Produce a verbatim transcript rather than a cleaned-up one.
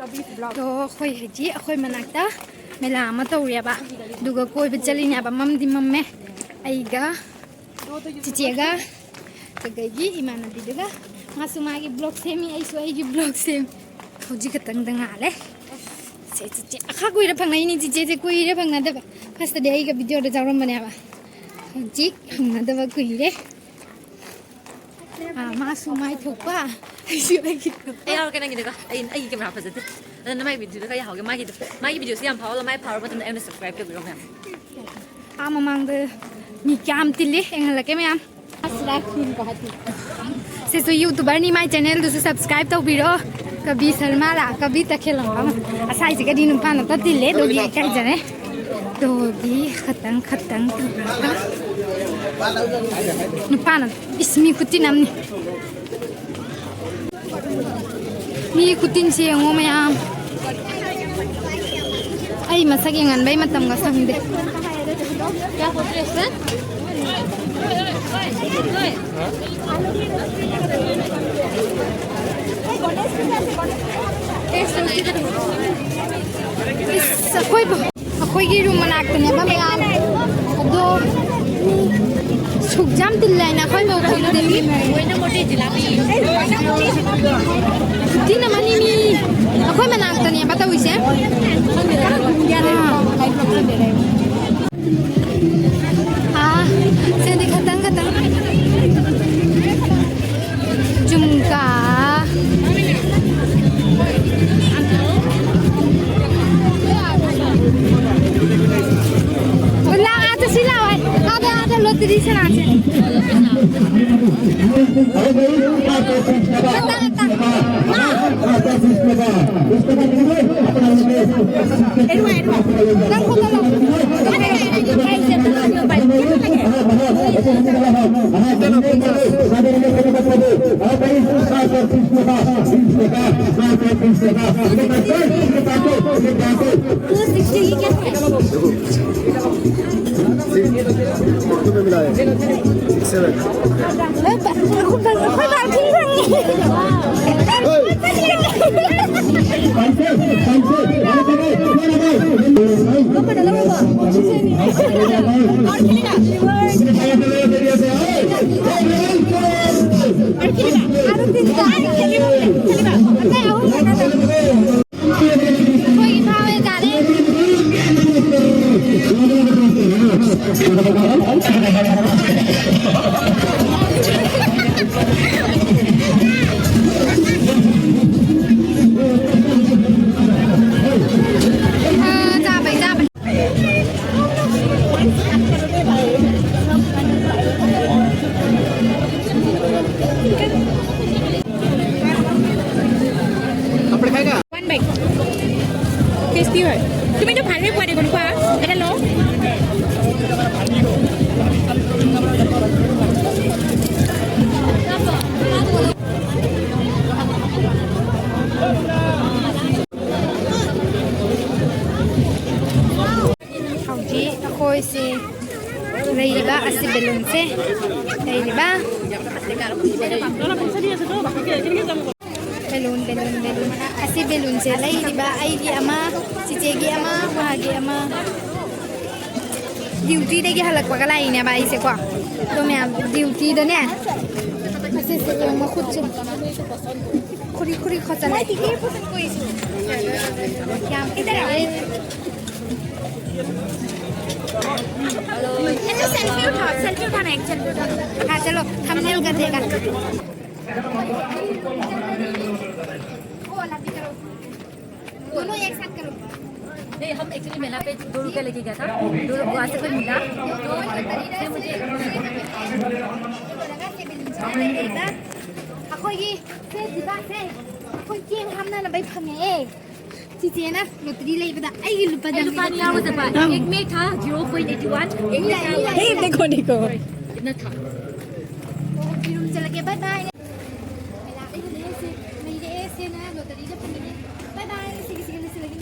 ꯑꯗꯣ ꯑꯩꯈꯣꯏ ꯍꯧꯖꯤꯛ ꯑꯩꯈꯣꯏ ꯃꯅꯥꯛꯇ ꯃꯦꯂꯥ ꯑꯃ ꯇꯧꯔꯤꯑꯕ, ꯑꯗꯨꯒ ꯀꯣꯏꯕ ꯆꯠꯂꯤꯅꯦꯕ꯫ ꯃꯝꯗꯤ ꯃꯝꯃꯦ꯫ ꯑꯩꯒ ꯆꯤꯆꯦꯒ ꯑꯗꯒꯤ ꯏꯃꯥꯟꯅꯕꯤꯗꯨꯒ꯫ ꯃꯥꯁꯨ ꯃꯥꯒꯤ ꯕ꯭ꯂꯣꯛ ꯁꯦꯝꯃꯤ, ꯑꯩꯁꯨ ꯑꯩꯒꯤ ꯕ꯭ꯂꯣꯛ ꯁꯦꯝꯃꯤ꯫ ꯍꯧꯖꯤꯛ ꯈꯛꯇꯪꯗ ꯉꯥꯜꯂꯦ꯫ ꯁꯦ ꯆꯤꯆꯦ ꯑꯈꯥ ꯀꯨꯏꯔꯦ ꯐꯪꯅꯩꯅꯤ꯫ ꯆꯤꯆꯦꯁꯦ ꯀꯨꯏꯔꯦ ꯐꯪꯅꯗꯕ꯫ ꯐꯥꯔꯁꯇꯗꯤ ꯑꯩꯒ ꯚꯤꯗꯤꯑꯣꯗ ꯌꯥꯎꯔꯝꯕꯅꯦꯕ꯫ ꯍꯧꯖꯤꯛ ꯐꯪꯅꯗꯕ ꯀꯨꯏꯔꯦ꯫ ꯑꯥ, ꯃꯥꯁꯨ ꯃꯥꯏ ꯊꯣꯛꯄ, ꯑꯩꯁꯨ ꯑꯩꯒꯤ ꯊꯣꯛꯄ꯫ ꯑꯩ ꯌꯥꯎꯔꯛꯀꯦ ꯅꯪꯒꯤꯗꯨꯒ꯫ ꯑꯩ, ꯑꯩꯒꯤ ꯀꯦꯃꯦꯔꯥ ꯐꯖꯗꯦ꯫ ꯑꯗꯨꯅ ꯃꯥꯏ ꯚꯤꯗꯤꯑꯣꯗ ꯈꯔ ꯌꯥꯎꯍꯧꯒꯦ꯫ ꯃꯥꯒꯤꯗꯣ, ꯃꯥꯒꯤ ꯚꯤꯗꯤꯑꯣꯁꯦ ꯌꯥꯝ ꯐꯥꯎꯍꯜꯂꯣ꯫ ꯃꯥꯏ ꯐꯥꯎꯔꯕ ꯃꯇꯨꯡꯗ ꯑꯩꯉꯣꯟꯗ subscribe ꯇꯧꯕꯤꯔꯣ ꯃꯌꯥꯝ꯫ ꯑꯥ, ꯃꯃꯥꯡꯗ ꯃꯤ ꯀꯌꯥꯝ ꯇꯤꯜꯂꯤ ꯌꯦꯡꯍꯜꯂꯛꯀꯦ ꯃꯌꯥꯝ꯫ ꯁꯤꯁꯨ YouTuberꯅꯤ, ꯃꯥꯏ channelꯗꯨꯁꯨ subscribe ꯇꯧꯕꯤꯔꯣ꯫ ꯀꯕꯤ ꯁꯔꯃꯥꯔꯥ, ꯀꯕꯤ ꯇꯈꯦꯜꯂꯝꯕꯝ꯫ ꯑꯁꯥꯏꯁꯤꯒꯗꯤ ꯅꯨꯄꯥꯅ ꯑꯝꯇ ꯇꯤꯜꯂꯦ, ꯑꯗꯨꯒꯤ ꯏꯀꯥꯏꯖꯔꯦ꯫ ꯑꯗꯨꯒꯤ ꯈꯇꯪ ꯈꯇꯪ ꯇꯧꯔꯒ ꯅꯨꯄꯥꯅ, ꯏꯁ, ꯃꯤ ꯈꯨꯇꯤꯟ ꯑꯃꯅꯤ꯫ ꯃꯤ ꯈꯨꯇꯤꯟꯁꯦ ꯌꯦꯡꯉꯣ ꯃꯌꯥꯝ꯫ ꯑꯩ ꯃꯁꯛ ꯌꯦꯡꯍꯟꯕꯩ ꯃꯇꯝꯒ ꯁꯪꯗꯦ꯫ ꯏꯁ, ꯑꯩꯈꯣꯏꯕꯨ ꯑꯩꯈꯣꯏꯒꯤ ꯔꯨꯝ ꯃꯅꯥꯛꯇꯅꯦꯕ ꯃꯌꯥꯝ꯫ ꯑꯗꯣ ꯁꯨꯛ ꯌꯥꯝ ꯇꯤꯜꯂꯦ ꯍꯥꯏꯅ ꯑꯩꯈꯣꯏ ꯃꯧ ꯈꯪꯗꯦ꯫ ꯈꯨꯇꯤꯟ ꯑꯃꯅꯤ ꯃꯤ꯫ ꯑꯩꯈꯣꯏ ꯃꯅꯥꯛꯇꯅꯦꯕ ꯇꯧꯔꯤꯁꯦ꯫ ꯑꯥ꯫ ꯑꯥ, ꯁꯤꯗꯤ ꯈꯇꯪ ꯈꯇꯪ꯫ ꯖꯨꯝꯀꯥ꯫ ꯂꯥꯛ ꯑꯥꯗ ꯁꯤ ꯂꯥꯛꯑꯣ꯫ ꯑꯥꯗ, ꯑꯥꯗ ꯂꯣꯇꯔꯤ ꯁꯅꯥꯁꯦ꯫ ꯉꯥꯛꯇ, ꯉꯥꯛꯇ꯫ ꯃꯥ꯫ ꯑꯦꯔꯨ, ꯑꯦꯔꯨ꯫ ꯅꯪ ꯐꯣꯇꯣ ꯂꯧ꯫ কি হয়? তুমি তো ভালকে পোৱা দেখোন, কোৱা। এটা লওঁ। ꯍꯧꯖꯤꯛ ꯑꯩꯈꯣꯏꯁꯦ ꯂꯩꯔꯤꯕ ꯑꯁꯤ ꯕꯦꯂꯨꯟꯁꯦ, ꯂꯩꯔꯤꯕ ꯕꯦꯂꯨꯟ, ꯕꯦꯂꯨꯟ, ꯕꯦꯂꯨꯟ꯫ ꯑꯁꯤ ꯕꯦꯂꯨꯟꯁꯦ ꯂꯩꯔꯤꯕ ꯑꯩꯒꯤ ꯑꯃ, ꯆꯤꯆꯦꯒꯤ ꯑꯃ, ꯃꯥꯒꯤ ꯑꯃ꯫ ꯗ꯭ꯌꯨꯇꯤꯗꯒꯤ ꯍꯜꯂꯛꯄꯒ ꯂꯥꯛꯏꯅꯦꯕ ꯑꯩꯁꯦꯀꯣ꯫ ꯑꯗꯣ ꯃꯌꯥꯝ, ꯗ꯭ꯌꯨꯇꯤꯗꯅꯦ꯫ ꯑꯁꯤꯁꯦ ꯌꯦꯡꯉꯣ, ꯃꯈꯨꯠꯁꯦ꯫ ꯈꯨꯔꯤ ꯈꯨꯔꯤ ꯈꯣꯠꯆꯜꯂꯦ꯫ ꯌꯥꯝ ꯐꯖꯔꯦ꯫ सेल्फी उठा, सेल्फी उठाना है, एक सेल्फी उठाना। हाँ, चलो, थंबनेल कर देगा। दोनों एक साथ करो। नहीं, हम एक्चुअली मेला पे दो रुपया लेके गया था, दो रुपया से कोई मिला, तो फिर मुझे ꯑꯩꯈꯣꯏꯒꯤ ꯁꯦ ꯖꯤꯕꯥꯁꯦ ꯑꯩꯈꯣꯏ ꯆꯦꯡ ꯍꯥꯞꯅꯅꯕꯩ ꯐꯪꯉꯛꯑꯦ꯫ ꯆꯤꯆꯦꯅ ꯂꯣꯇꯔꯤ ꯂꯩꯕꯗ ꯑꯩꯒꯤ ꯂꯨꯄꯥ ꯑꯩ ꯂꯨꯄꯥ ꯑꯅꯤ ꯌꯥꯎꯕ ꯆꯠꯄ꯫ एक में था ज़ीरो पॉइंट एटी वन, एक में था ये देखो, देखो। कितना था? ꯑꯣ, ꯌꯦꯔꯨꯝ ꯆꯠꯂꯒꯦ, bye bye꯫ ꯃꯦꯂꯥꯗꯒꯤ ꯂꯩꯔꯛꯏꯁꯦ, ꯂꯩꯔꯛꯑꯦ, ꯁꯦꯅ ꯂꯣꯇꯔꯤꯗ ꯐꯪꯉꯛꯑꯦ꯫ Bye bye, ꯁꯤꯒꯤ, ꯁꯤꯒꯤ ꯂꯣꯏꯁꯤꯜꯂꯒꯦ꯫